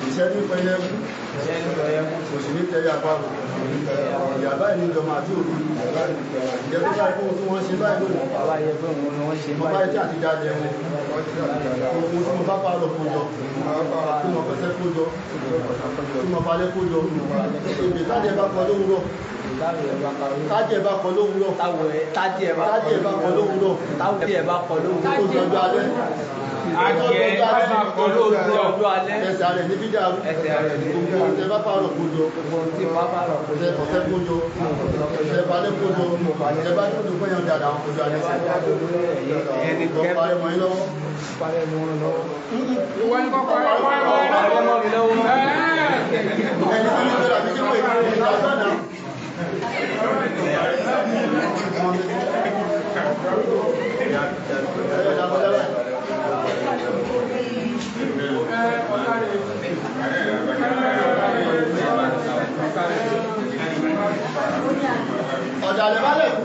Ìṣẹ́ ní pẹ́yẹ́kú, kò sì ní tẹ́yà pàrọ̀. Ìyà báyìí ní ìjọba àti òru. Ìjẹ́ tó báyìí fún tí wọ́n ṣe báyìí lónìí. Mo báyìí tí àti jáde wọn. Ohun tí mo bá pàrọ̀ kó jọ, tí mo fẹsẹ̀ kó jọ, tí mo falẹ̀ kó jọ. Èdè tájẹ̀ bá kọ lówùúrọ̀. Tájẹ̀ bá kọ lówùúrọ̀. Tájẹ̀ bá kọ lówùúrọ̀. Ó jọjọ́ alẹ́. Ẹsẹ̀ rẹ̀ ní bídà gbogbo tẹ bá pààrọ̀ kójọ, tẹ ọ̀fẹ́ kójọ, tẹ balẹ̀ kójọ, tẹ bá tó dùn fẹ́yàn dáadáa àwọn kójọ alẹ́ sí. Tó parẹ́ mọ́ yín lọ́wọ́. Ẹni tó ní bẹ́rẹ̀ àbí kíkọ́ ìgbà náà. Ọ̀dàlẹ̀ bá lẹ̀ kú.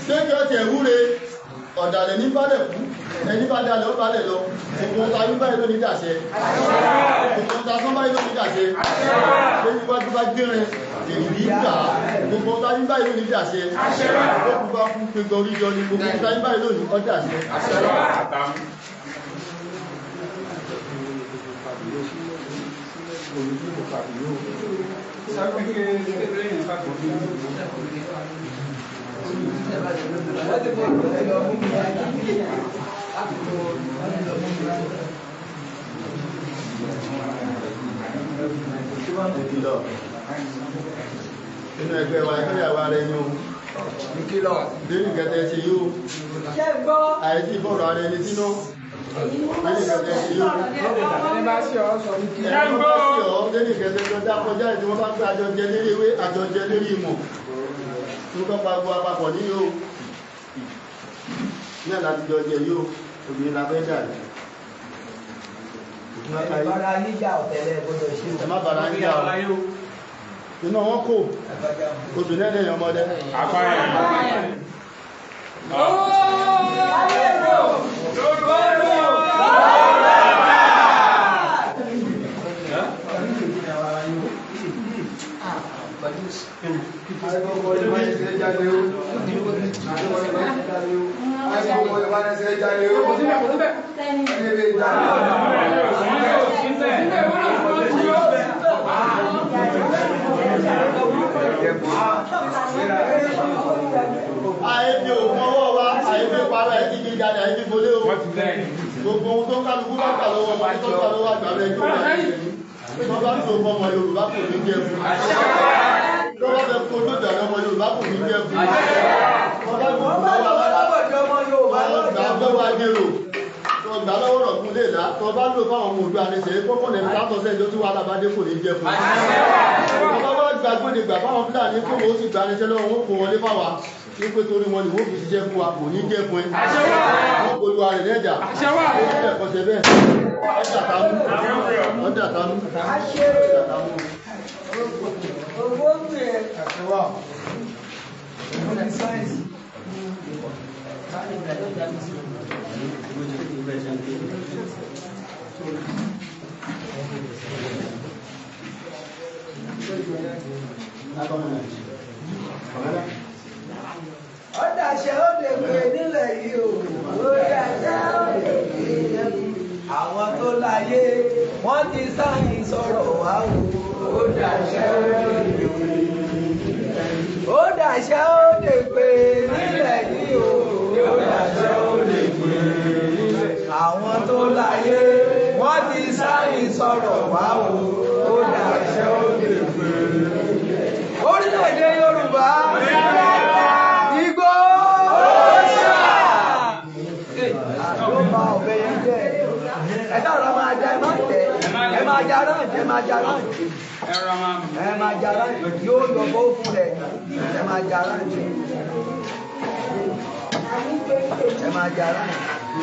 Ṣé kí ọ ti ẹ̀wúre ọ̀dàlẹ̀ ní bá lẹ̀ kú, ẹni bá dalẹ̀ ó bá lẹ̀ lọ, gbogbo ọ̀tá yín báyìí ló ní dàṣẹ. Gbogbo ọ̀tá sán báyìí ló ní dàṣẹ. Lẹ́yìn iwájú bá gbérin, èrìrí gbà á. Gbogbo ọ̀tá yín báyìí ló ní dàṣẹ. Gbogbo bá kú gbogbo orí jọ ni gbogbo ọ̀tá yín báyìí ló ní ọ̀dàṣẹ. Ìkìlọ̀ inú ẹgbẹ́ wa ẹgbẹ́ àwa rẹ̀ ni o. Lórí ìkẹtẹ ṣe yóò. Àìsí ìfọ̀rọ̀ ara ẹni sínú. Lórí ìkẹtẹ ṣe yóò. Ẹni bá sí ọ, lórí ìkẹtẹ tó dá kọjá ìdí wọ́n bá gbé àjọ jẹ lérí ewé, àjọ jẹ lérí ìmọ̀. Tó kọ́ pa gbọ́ apapọ̀ ní yóò. Ní àláti jọ jẹ yóò, obìnrin la fẹ́ dà yìí. Bára yíjà ọ̀tẹ̀lẹ̀ gbọdọ̀ ṣe o. Ẹ má bára yíjà o. Iná wọn kò, obìnrin ẹlẹ́yìn ọmọdé. Àìfi òkun ọwọ́ wa, àìfi para ẹ̀ ti gbé jáde, àìfi bolé o. Gbogbo ohun tó kálukú bá gbà lọ́wọ́ ọmọdé tó gbà lọ́wọ́ àgbà rẹ̀ yóò wá ní ìlú. Tó bá tó fún ọmọ Yorùbá kò ní jẹ́ fún. Tó bá fẹ́ kó lójú àwọn ọmọ Yorùbá kò ní jẹ́ fún. Tó bá kó lọ́wọ́ agbèrò. Tó gbà lọ́wọ́ rọ̀ fún lè lá. Tó bá lò fáwọn ọmọ Oòduà ní ṣe kókó lẹ́nu látọ̀sẹ̀ ìjọ tí wàhálà bá dé kò ní jẹ́ fún. Tó bá wá gbàgbọ́dé gbà fáwọn Fúlàní kó wọ́n sì gbà níṣẹ́ lọ́wọ́ wọn kó wọlé fáwa. Wípé torí wọn ni wọ́n fi ṣiṣẹ́ fún wa kò ní jẹ́ fún ẹ. Wọ́n kò lu ara rẹ̀ lẹ́jà. Ó ní ẹ̀kọ́ ṣe bẹ́ẹ̀. Ọjà tanú. Ọjà tanú. Ọjà tanú. Ọ̀dàṣẹ́ ó lè pè nílẹ̀ yìí o. Ọ̀dàṣẹ́ ó lè pè àwọn tó láyé wọ́n ti sáyìn sọ̀rọ̀ wá o. Ọ̀dàṣẹ́ ó lè pè. Ọ̀dàṣẹ́ ó lè pè nílẹ̀ yìí o. Ọ̀dàṣẹ́ ó lè pè. Àwọn tó láyé wọ́n Wọ́n ti sáyìn sọ̀rọ̀ wá o, ó dàṣẹ ó lè pè. Orílẹ̀-èdè Yorùbá, Ìgbò, ló ba ọ̀bẹ yẹn jẹ́. Ẹ dára máa ja, ẹ má tẹ̀, ẹ máa ja ráǹtì, ẹ máa ja ráǹtì. Ẹ máa ja ráǹtì, yóò yọ bó fún rẹ̀, ẹ máa ja ráǹtì. Ẹ máa ja ráǹtì.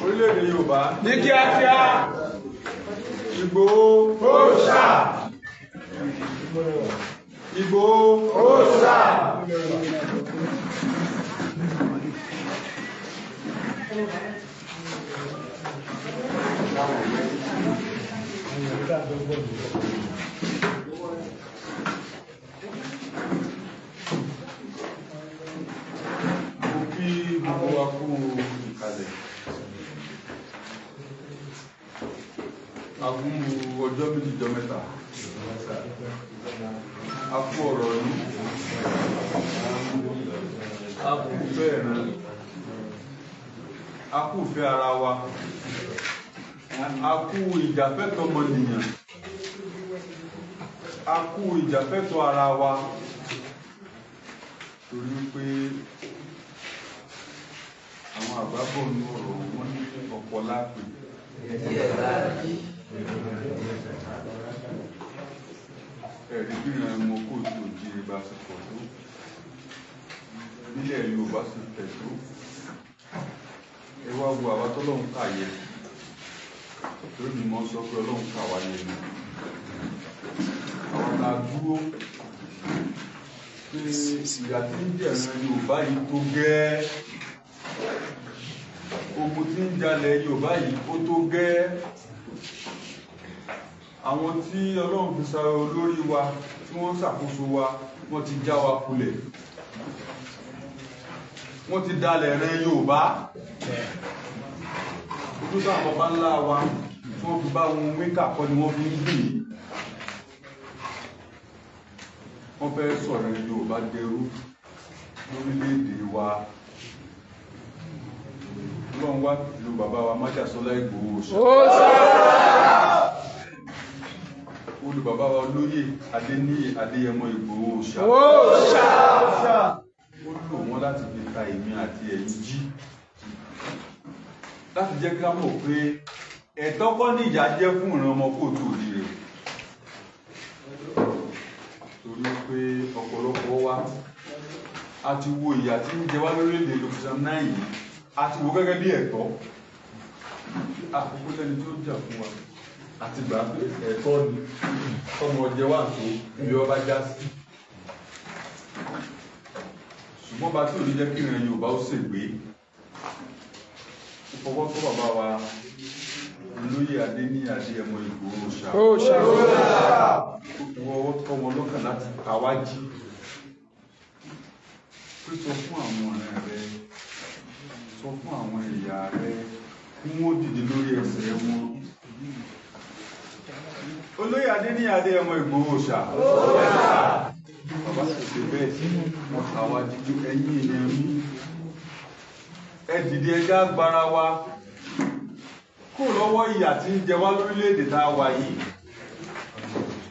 Orílẹ̀-èdè Yorùbá ní kíákíá Ìgbòho òòṣà Ìgbòho òòṣà Mo kí gbogbo wa kú ìkàlẹ̀. A kú ọjọ́ méjì jọ mẹ́ta. A kú ọ̀rọ̀ ìlú. A kú bẹ́ẹ̀ náà. A kú ìfẹ́ ara wa. A kú ìjàfẹ́tọ̀ọ́ ọmọnìyàn. A kú ìjàfẹ́tọ̀ọ́ ara wa. Torí pé àwọn àgbà bọ̀ ní ọ̀rọ̀ wọn ní ọ̀pọ̀ lápè. Ẹ̀rí bí ìran ọmọ kóòtù òjíire bá ṣe pọ̀ tó, nílẹ̀ Yorùbá sì tẹ̀ tó. Ẹ wá wo àwa tọ́lọ́run kà yẹ. Torí mi mọ́ sọ pé Ọlọ́run kà wá yẹ ni. Àwọn tá a dúró pé ìyà tí ń jẹ̀ran Yorùbá yìí tó gẹ́. Ogun tí ń jalè Yorùbá yìí ó tó gẹ́. Àwọn tí Ọlọ́run fi sa olórí wa tí wọ́n ń ṣàkóso wa, wọ́n ti já wa kulẹ̀. Wọ́n ti dalẹ̀ rẹ Yorùbá. Ojú táwọn baba ńlá wa tí wọ́n fi bá wọn mẹ́kà kọ́ ni wọ́n fi ń gbìn. Wọ́n fẹ́ sọ̀rọ̀ Yorùbá dẹrú lórílẹ̀-èdè wa. Ọlọ́run wá lu bàbá wa Májàsọ́lá Ìgbòho. Ó lu bàbá wa olóyè Adéníyì Adéyẹmọ Ìgbòho. Ó lò wọ́n láti fi ta èmi àti ẹ̀yin jí, láti jẹ́ ká mọ̀ pé ẹ̀tọ́ kọ́ ní ìyà jẹ́ fún ìran ọmọ kóòtù òjíire. Torí pé ọ̀pọ̀lọpọ̀ wa a ti wo ìyà tí ń jẹ wá lórílẹ̀-èdè location 9 yìí, a ti wo gẹ́gẹ́ bí ẹ̀tọ́. Àkókò lẹ́ni tó jà fún wa àti gbà pé ẹ̀tọ́ ni ọmọ jẹ wá tó ibi ọba já sí. Ṣùgbọ́n bá tí ò ní jẹ́ kí ìran Yorùbá ó ṣègbé, ó fọwọ́ tó bàbá wa olóyè Adéníyì Adéyẹmọ Ìgbòho ṣá. Ó fọwọ́ tọ́ wọn lọ́kàn láti ta wá jí. Pé sọ fún àwọn ọ̀rẹ́ rẹ, sọ fún àwọn ẹ̀yà rẹ kí wọ́n dìde lórí ẹsẹ̀ wọn. Olóyè Adéníyì Adéyẹmọ Ìgbòho ṣá. Bàbá sì ṣe bẹ́ẹ̀, wọ́n ta wá jí pé ẹ̀yin èèyàn mi, ẹ dìde, ẹ já gbára wa kó lọ́wọ́ ìyà tí ń jẹ wá lórílẹ̀-èdè tá a wà yìí.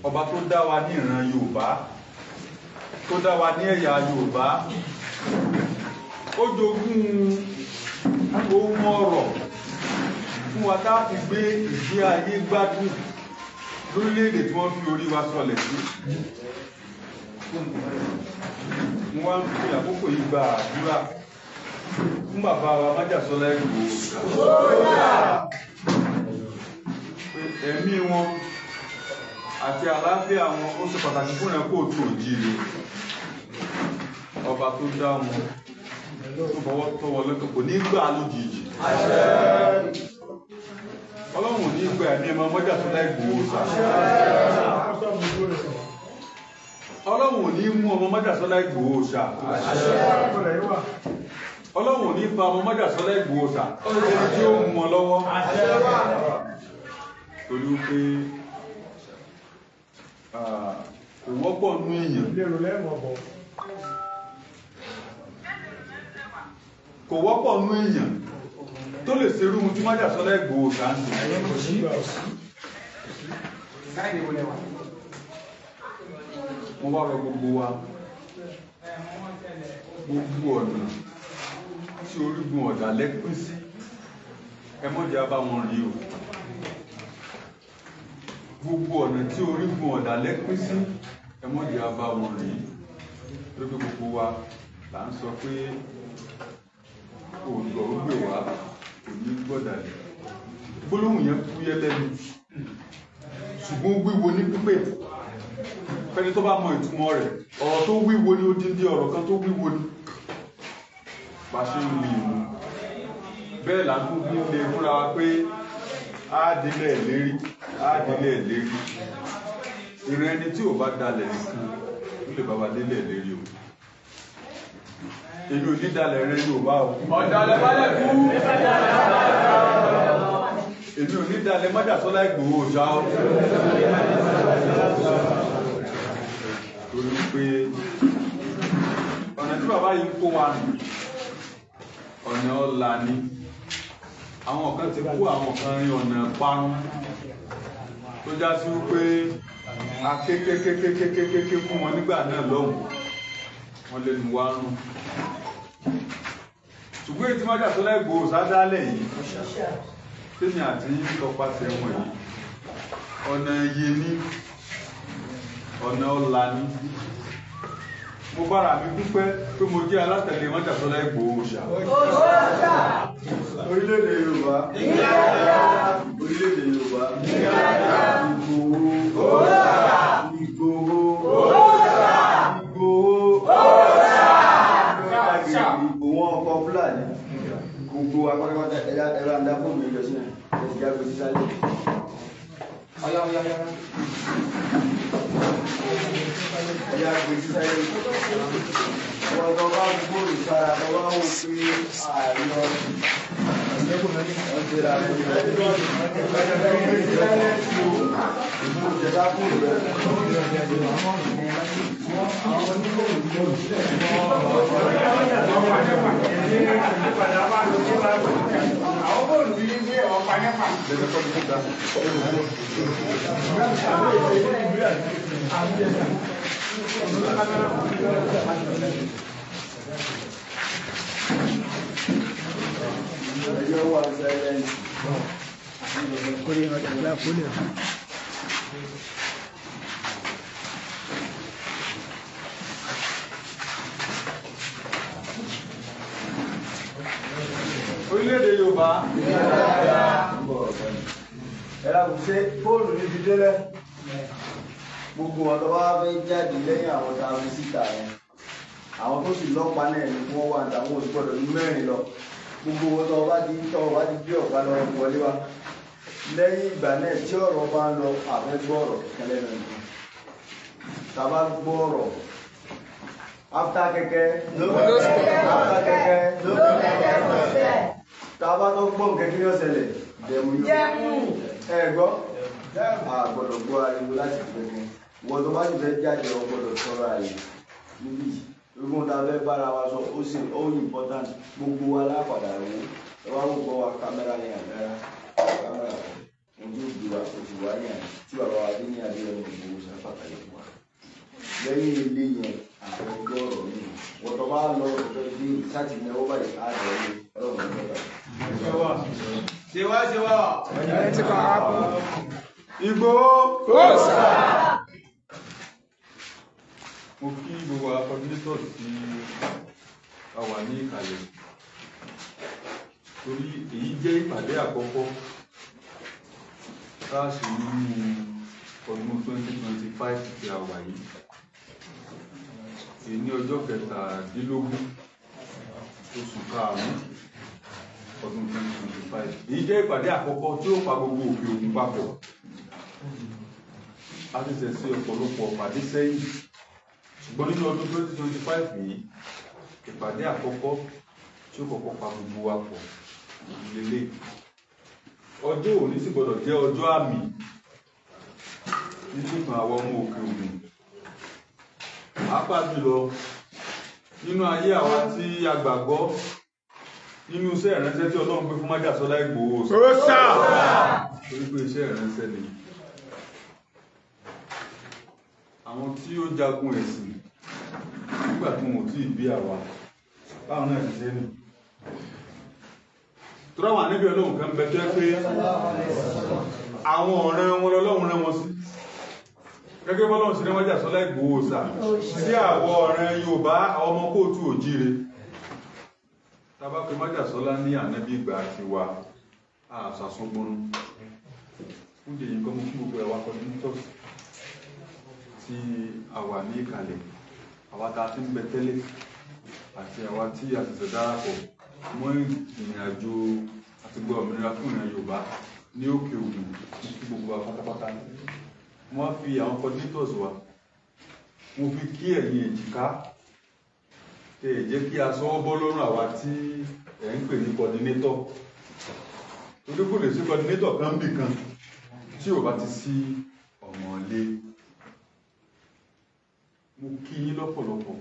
Ọba tó dá wa ní ìran Yorùbá, tó dá wa ní ẹ̀yà Yorùbá, ó jogún ohun ọrọ̀ fún wa tá a fi gbé ìgbé ayé gbádùn lórílẹ̀-èdè tí wọ́n fi orí wa sọlẹ̀ sí. Mo wá ń fi àkókò yìí gba àdúrà fún bàbá wa Májàsọ́lá Ìgbòho. Pé ẹ̀mí wọn àti àlàáfíà wọn ó ṣe pàtàkì fún ìran kóòtù òjíire. Ọba tó dá wọn tó fọwọ́ tọ́ wọn lọ́kàn kò ní gbà lójijì. Ọlọ́run ò ní gbà ẹ̀mí ọmọ Májàsọ́lá Ìgbòho sá. Ọlọ́run ò ní mú ọmọ Májàsọ́lá Ìgbòho sá. Ọlọ́run ò ní fa ọmọ Májàsọ́lá Ìgbòho sá. Ẹni tí ó mú wọn lọ́wọ́. Torí pé kò wọ́pọ̀ nú èèyàn. Kò wọ́pọ̀ nú èèyàn tó lè ṣerú ohun tí Májàsọ́lá Ìgbòho sá ń ṣe. Mo wá rọ gbogbo wa, gbogbo ọ̀nà tí orígun ọ̀dàlẹ̀ pín sí, ẹ má jẹ́ á bá wọn rìn o. Gbogbo ọ̀nà tí orígun ọ̀dàlẹ̀ pín sí, ẹ má jẹ́ á bá wọn rìn. Lórí gbogbo wa là ń sọ pé Oòduà ó gbè wá, kò ní gbọ̀dàlẹ̀. Gbólóhùn yẹn fúyẹ́ lẹ́nu, ṣùgbọ́n wíwo ní pípé. Fẹ́ni tó bá mọ ìtumọ̀ rẹ̀, ọ̀rọ̀ tó wíwo ni, odindi ọ̀rọ̀ kan tó wíwo ni. Bá ṣe ń wí ìlú bẹ́ẹ̀ là ń tún fi ń le fúnra wa pé á délẹ̀ lérí. Á délé lérí. Ìran ẹni tí ò bá dalẹ̀ nìkan ló lè bá wa délé lérí o. Èmi ò ní dalẹ̀ rẹ Yorùbá o. Ọ̀dàlẹ̀ balẹ̀ kú. Èmi ò ní dalẹ̀ Májàsọ́lá Ìgbòho ṣá o. Torí pé ọ̀nà tí bàbá yìí ń kó wa nù, ọ̀nà ọ̀la ni. Àwọn kan ti kó àwọn kan rin ọ̀nà parun tó já sí wípé akékékékékékéké fún wọn nígbà náà lọ́hùn, wọ́n lè nu wa rùn. Ṣùgbọ́n èyí tí Májàsọ́lá Ìgbòho sádálẹ̀ yìí, tèmi àti yín tọpasẹ̀ wọn yìí, ọ̀nà iye ní, ọ̀nà ọ̀la ní. Mo bára mi dúpẹ́ pé mo jẹ́ alátẹ̀lé Májàsọ́lá Ìgbòho ṣá. Orílẹ̀-èdè Yorùbá. Orílẹ̀-èdè Yorùbá. Ìgbòho. Ìgbòho. Ìgbòho. Ìgbòho wọn ọkọ̀ Fúlàní. Gbogbo wa pátápátá ẹ̀rọ àǹdá fóònù ìjọ sí náà. Ẹ̀sìn jágbe sísálẹ̀. Ẹ̀yà gbé sísálẹ̀. Wọ́n tó bá gbóòrò sára tó bá wò pé àlọ́. Ẹjọ́ wà silent. Orílẹ̀-èdè Yorùbá. Ẹ̀rọ kò ṣe fóònù ní ti délẹ̀. Gbogbo wọn tó bá fẹ́ jáde lẹ́yìn àwọn tá a fi síta yẹn. Àwọn tó sì lọ́pàá náà ni wọ́n wà àtàwọn oṣù gbọ́dọ̀ ní mẹ́rin lọ. Gbogbo wọn tó bá ti tọ́ bá ti gbé ọ̀pá lọ wọlé wa. Lẹ́yìn ìgbà náà tí ọ̀rọ̀ bá ń lọ àfẹ́ gbọ́ ọ̀rọ̀ kẹlẹ́ náà ni. Tá a bá gbọ́ ọ̀rọ̀ after kẹ̀kẹ́ after kẹ̀kẹ́ tá a bá tó gbọ́ nǹkan kí ni ó ṣẹlẹ̀ jẹ̀mú yóò. Ẹ gbọ́, a gbọ́dọ̀ gbọ́ ariwo láti kẹ̀kẹ́. Wọ́n tó bá sì fẹ́ jáde ọ gbọ́dọ̀ tọrọ àyè níbí yìí. Gbogbo ta fẹ́ bára wa sọ ó sì ó important gbogbo wa lápadà wò. Ẹ wá wò gbọ́ wa kámẹ́rà ní àgbára kámẹ́rà kọ́. Ojú òbí wa oṣù wa ní àná tí bàbá wa dé ní Adéyẹmọ Ìgbòho sáfàkàlẹ̀ fún wa. Lẹ́yìn ilé yẹn àfẹ́gbọ́ ọ̀rọ̀ mi. Wọ́n tó bá lọ ọ̀dọ́ ilé sáti náwó báyìí á lọ ilé ọlọ́run ní ọ̀dọ́. Ṣèwá ṣèwá. Ìgbòho. Mo kí gbogbo àwọn coordinators tí a wà ní ìkàlẹ̀ torí èyí jẹ́ ìpàdé àkọ́kọ́ tá a ṣe nínú ọdún 2025 tí a wà yìí. Èyí ní ọjọ́ 17 oṣù karùn-ún ọdún 2025. Èyí jẹ́ ìpàdé àkọ́kọ́ tí ó pa gbogbo Òkè Ògùn papọ̀. A ti ṣẹ̀ sí ọ̀pọ̀lọpọ̀ ìpàdé sẹ́yìn. Ṣùgbọ́n nínú ọdún 2025 yìí, ìpàdé àkọ́kọ́ tí ó kọ́kọ́ pa gbogbo wa pọ̀ lélẹ̀. Ọjọ́ òní sì gbọ́dọ̀ jẹ́ ọjọ́ àmì nínú ìtàn àwọn ọmọ Òkè Ògùn. Pàápàá jùlọ nínú ayé àwa tí a gbàgbọ́ nínú iṣẹ́ ìránṣẹ́ tí Ọlọ́run gbé fún Májàsọ́lá Ìgbòho. Torí pé iṣẹ́ ìránṣẹ́ ni. Àwọn tí ó jagun ẹ̀sìn nígbà tí wọn ò tí ì bí àwa báwọn náà ti ṣe nù. Torí àwọn ànábì Ọlọ́run kan bẹ tó yẹ pé àwọn ọ̀rẹ́ wọn lọ́lọ́run rán wọn sí. Gẹ́gẹ́ bọ́lọ́run sí ní Májàsọ́lá Ìgbòho sà sí àwọn ọ̀rẹ́ Yorùbá àwọn ọmọ kóòtù òjíire. Tá bá pe Májàsọ́lá ní ànábì ìgbà tiwa àṣàsúngbónú. Fún ìdí èyí kọ́ mo kí gbogbo ẹ̀wà coordinators tí a wà ní ìkàlẹ̀, àwa tá a ti ń bẹ tẹ́lẹ̀ àti àwa tí a ṣẹ̀ṣẹ̀ darapọ̀ mọ́ ìrìn àjò àti gba òmìnira fún ìran Yorùbá. Ní Òkè Ògùn, mo kí gbogbo wa pátápátá. Wọ́n fi àwọn coordinators wa, mo fi kí ẹ̀yin èjìká tẹ ẹ̀ jẹ́ kí aṣọ bọ́ lọ́rùn àwa tí ẹ̀ ń pè ní coordinator, torí kò lè sí coordinator kan bì kan tí ò bá ti sí ọ̀mọ̀lé. Mo kí yín lọ́pọ̀lọpọ̀.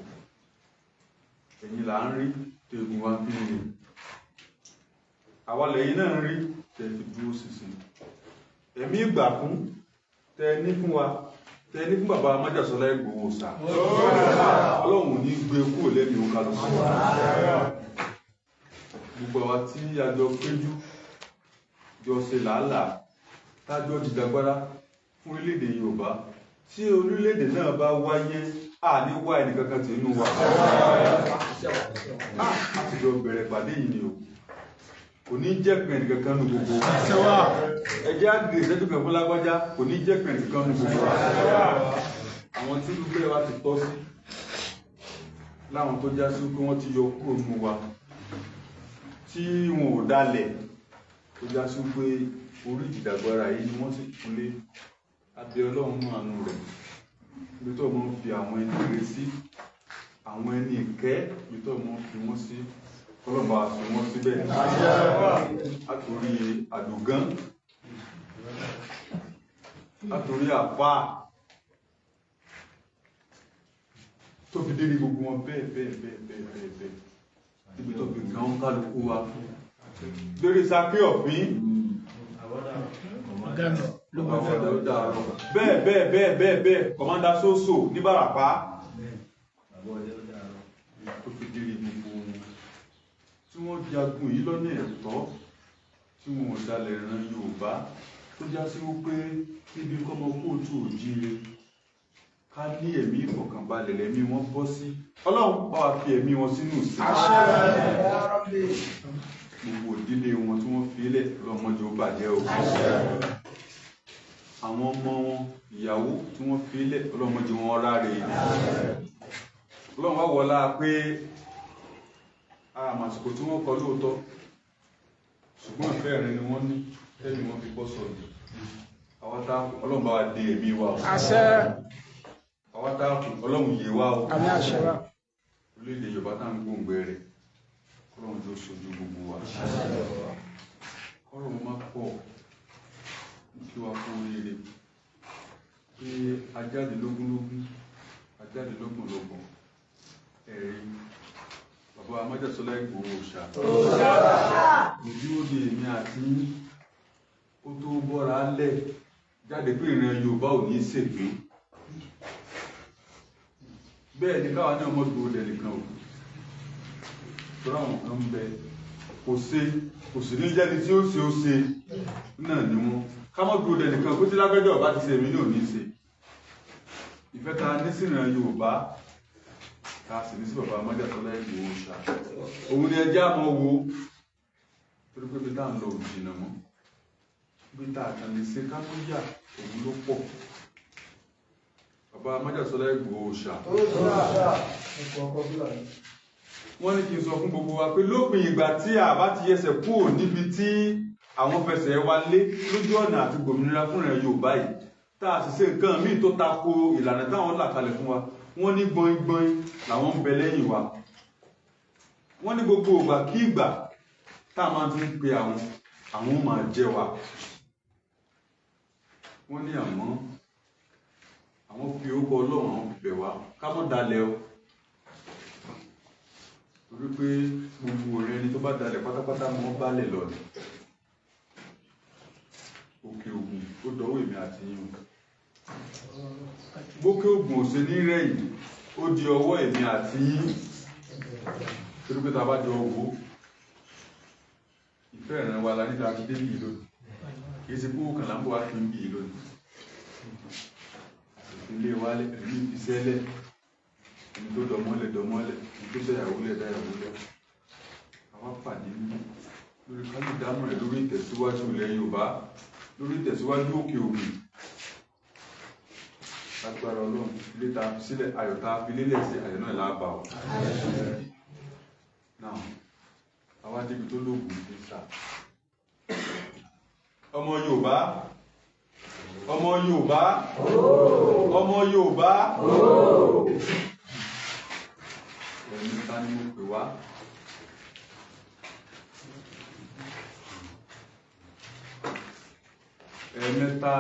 Ẹ̀yin là ń rí tó egun wa fi ń le, àwa lẹ́yìn náà ń rí tẹ́ fi dúró ṣinṣin. Ẹ̀mí ìgbà fún tẹ ní fún wa, tẹ ní fún bàbá Májàsọ́lá Ìgbòho sà, Ọlọ́run ò ní gbé kúrò lẹ́mìí ó kálukú. Gbogbo àwa tí a jọ péjú jọ ṣe làálàá, tájọ́ dìjàgbára fún orílẹ̀-èdè Yorùbá, tí orílẹ̀-èdè náà bá wáyé, a ní wá ẹnìkankan tí inú wa a ti jọ bẹ̀rẹ̀ pàdé yìí ni o, kò ní jẹ́ pin ẹnìkankan nu gbogbo wa. Ẹ jẹ́ á dìde ìṣẹ́jú kan fún lágbájá, kò ní jẹ́ pin ẹnìkankan nu gbogbo wa. Àwọn tí irúgbẹ́ wa ti tọ́ sí láwọn tó já sí pé wọ́n ti yọ kúrò nínú wa, tí wọn ò dalẹ̀, tó já sí pé orí ìdàgbára yìí ni wọ́n sì kúnlé abẹ́ Ọlọ́run nínú àánú rẹ̀, ibi tó mọ́ ń fi àwọn ẹni rere sí, àwọn ẹni ìkẹ́, ibi tó mọ́ ń fi wọ́n sí, kọlọ́mbà fi wọ́n síbẹ̀, látòrí àdògán, látòrí àfáà, tó fi dé ní gbogbo wọn bẹ́ẹ̀ bẹ́ẹ̀ bẹ́ẹ̀ bẹ́ẹ̀ bẹ́ẹ̀ bẹ́ẹ̀, níbi tó fi gan kálukú wa lórí Saki Ọ̀fín bẹ́ẹ̀ bẹ́ẹ̀ bẹ́ẹ̀ bẹ́ẹ̀ bẹ́ẹ̀, kọ̀mọ́ndà sóso ní Bàràpá, tó fi dé ní gbogbo wọn tí wọ́n jagun yìí lọ́nà ẹ̀tọ́, tí wọn ò dalẹ̀ ran Yorùbá, tó já sí wípé níbi kọ́mọ kóòtù òjíire ká ní ẹ̀mí ìfọ̀kànbalẹ̀ lẹ́mí wọn bọ́ sí. Ọlọ́run bá wa fi ẹ̀mí wọn sínú ìsìn. Gbogbo ìdílé wọn tí wọ́n fi lẹ̀, lọ́mọdé ó bàjẹ́ o. Àwọn ọmọ wọn, ìyàwó tí wọ́n fi lẹ̀, ọlọ́mọdé wọn ráre. Ọlọ́run wá wọlá pé àmàsìkò tí wọ́n kọ lóòótọ́, ṣùgbọ́n ìfẹ́ rẹ̀ ni wọ́n ní tẹ́lẹ̀ wọ́n fi bọ́ sọ̀rọ̀. Àwọn tá Ọlọ́run bá wa dé ẹ̀mí wa o. Àwọn tá Ọlọ́run yé wa o. Orílẹ̀-èdè Yorùbá tá ń gbòǹgbẹ rẹ̀, Ọlọ́run tó sojú gbogbo wa, kọ́rọ̀ má pọ̀ kí wa kú oríire pé ajáde lógúnlógún, ajáde lọ́gbọ̀nlọ́gbọ̀n. Ẹ̀rí bàbá Májàsọ́lá Ìgbòho ṣá ojú òde èmi àti ó tó bọ́ra lẹ̀ jáde pé ìran Yorùbá ò ní ṣègbè. Bẹ́ẹ̀ ni káwa náà mọ́ dúró dẹ̀ nìkan o, tọ́ra àwọn kan ń bẹ, kò ṣe, kò sì ní jẹ́ni tí ó ṣe, ó ṣe náà ni wọ́n. Ká mọ́ dúró dẹ̀ nìkan kó tí lágbẹ́jọ́ ọba ti ṣe, èmi náà ní í ṣe. Ìfẹ́ ta ní sí ìran Yorùbá, ta sì ní sí bàbá Májàsọ́lá Ìgbòho ṣá, òun ni ẹjẹ́ àmọ́ wo, torí pé bí tá à ń lọ ò jìnnà mọ́, bí tá a kàn lè ṣe ká mọ́ yà òun ló pọ̀. Bàbá Májàsọ́lá Ìgbòho ṣá, wọ́n ní kí n sọ fún gbogbo wa pé lópin ìgbà tí a bá ti yẹsẹ̀ kúrò níbi tí àwọn fẹsẹ̀ wa lé lójú ọ̀nà àti gbòmìnira fún ìran Yorùbá yìí, tá a sì ṣe nǹkan míì tó tako ìlànà táwọn là kalẹ̀ fún wa, wọ́n ní gbọ̀ngbọ̀n làwọn ń bẹ lẹ́yìn wa. Wọ́n ní gbogbo ìgbà kí ìgbà tá a máa ti ń pe àwọn, àwọn máa jẹ́ wa. Wọ́n ní àmọ́ àwọn fi orúkọ Ọlọ́run àwọn fi bẹ̀ wá ká mọ́ dalẹ̀ o, torí pé gbogbo rẹ ni tó bá dalẹ̀ pátápátá mọ́ balẹ̀ lọ ni. Òkè Ògùn ó dọwọ́ èmi àti yín o. Bókè Ògùn ò ṣe ní rẹ̀yìn, ó di ọwọ́ èmi àti yín, torí pé tá a bá jọ wò ó, ìfẹ́ ìran wa la níta fi dé bíi lónìí. Kì í ṣe kó kàn láǹbọ̀ wá kí n bíi lónìí. Ilé wa lẹ̀, ẹ̀mí fi sẹ́lẹ̀, ẹni tó dọmọ́lẹ̀ dọmọ́lẹ̀, ẹni tó dáyàwó lẹ̀ dáyàwó lẹ̀. Àwa pàdé níbí lórí ká lè dámọ̀ rẹ̀ lórí ìtẹ̀síwájú ilẹ̀ Yorùbá, lórí ìtẹ̀síwájú Òkè Ògùn. Lágbára Ọlọ́run, ilé ta fi sílẹ̀, ayọ̀ ta fi lélẹ̀ sí ayọ̀ náà là bá o. Now, àwa débi tó lóògùn fi sà. Ọmọ Yorùbá, ọmọ Yorùbá, ọmọ Yorùbá, ẹ̀mẹ́ta ni mo pè wá. Ẹ̀ẹ̀mẹ́ta.